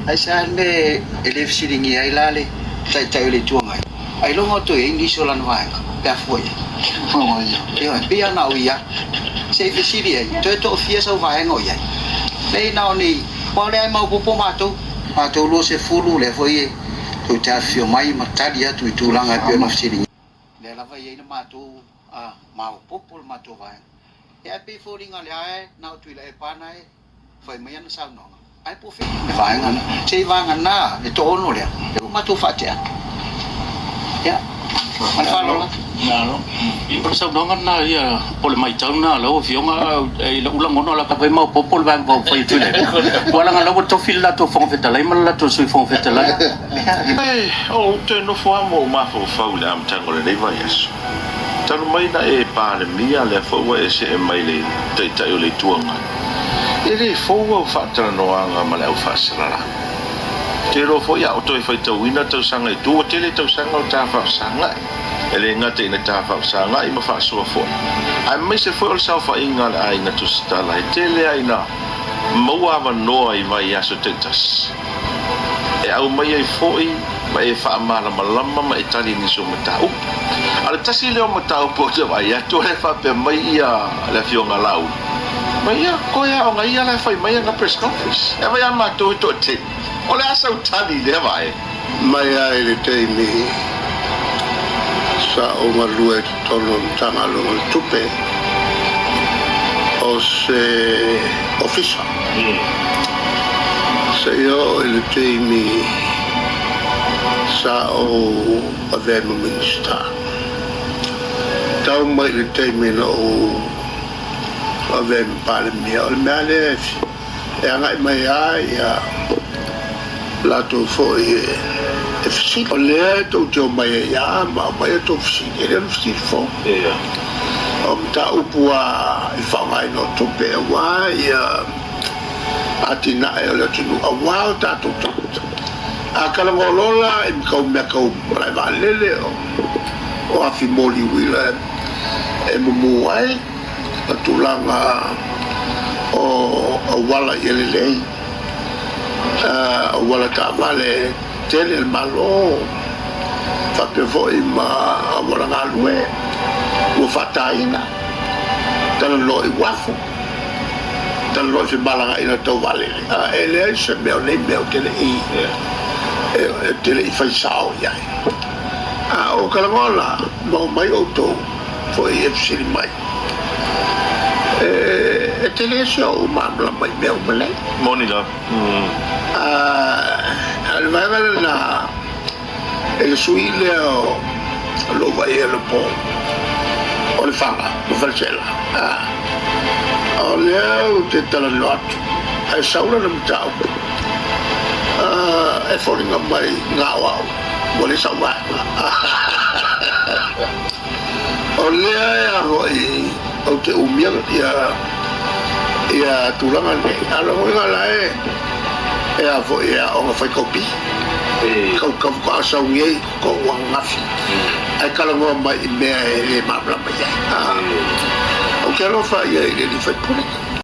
Aisea le mea e le fesiligia ai la le Taitai o le Itu Agai, ailoga o toe i ai nisi o lana vaega pe a fua i ai? Ioe, pei lava na o ia se i fesili ai, toe toafia sau vaega o i ai? Leai, na o ni, aua o lea e maopoopo matou, matou 20, lea foi e tou te afifio mai ma tali atu i tulaga e pei ona fesiligia. Lea lava e i ai le matou maopoopo le matou vaega. Ia ae pei e foliga lea e na o Tuilaepa na e fai mai ana saunoaga, ae po o fea le vaega lena. Se i vagana le toaono lea, lea ua matou faatea atu. Ia, ma le faaaloalo atu. Malo. O le saunoaga lena ia, o le matau lena a lau Afioga, i lou lagona o la e maopoopo le Vaega Faaupufai a Tuilaepa, aua leaga o la ua tofi le latou Fofoga Fetalai ma le latou Sui Fofoga Fetalai. Ou te nofo lava ma ou mafaufau i le amataga o lenei vaiaso. Talu mai na e Palemia, lea foi ua e see mai le Taitai o le Itu Agai, e le fou au faatalanoaga ma le au faasalalau. Ou te iloa foi a o toe faitauina tausaga i tua, ua tele tausaga o ta faafesagai. E le gata ina ta faafesagai ma faasoa foi, aemaise foi o le saofaiga a le aiga tusitala e tele ai ina maua avanoa i vaiaso taitasi e aumai ai foi ma e faamalamalama ma e tali i nisi o mataupu. A o le tasi lea o mataupu ou te vaai atu o lea e faapea mai ia le Afioga Laauli, mai ia, koe a o ia la e fai mai ana press conference. E vaai a matou e toatele, o le a sau tali i lea vaega? Mai lava i le taimi sa ou galue i totonu o le Matagaluega o le Tupe, o se Ofisa, seia oo i le taimi sa ou avea ai ma Minisita. Tau mai i le taimi na ou avea ai ma Palemia, o le mea lava lea e agai mai lava ia latou foi e fesili. O lea tou te omai ai lava ma aumai a tou fesili, e le o ni fesili fou. O mataupu lava i le faaaogaina o tupe aua ia atinae o le atunuu aua o tatou tagata. A talanoa loa la i tau mea tau malae vaalele o afi moli uila e mumu ai, o tulaga o auala ia lelei, auala taavale tele a le Malo, faapea foi ma auala galue ua faataina, talanoa i uafu, talanoa i femalagaaiga tau vaalele, a e leai se mea o nei mea ou te le i, e te le i fai sao i ai. A o talanoa la, ma omai outou foi e fesili mai, e tele se ou malamalama i mea uma nei. Moni lava. A o le vaega lena e le sui lea o lou vaai anapo o Lefaga ma Faleaseela. O lea ou te talanoa atu, ae sau lana mataupu e foliga mai na o au ua leai sau vaega. O lea e a foi ou te umia ia ia tulaga nei. A o lona uiga la e e a foi e aoga fai kopi. Kau kau ka sauni ai ko ananafi. Ae talanoa mai i mea e le malamalama i ai. Ou te alofa ia i le alii faipule.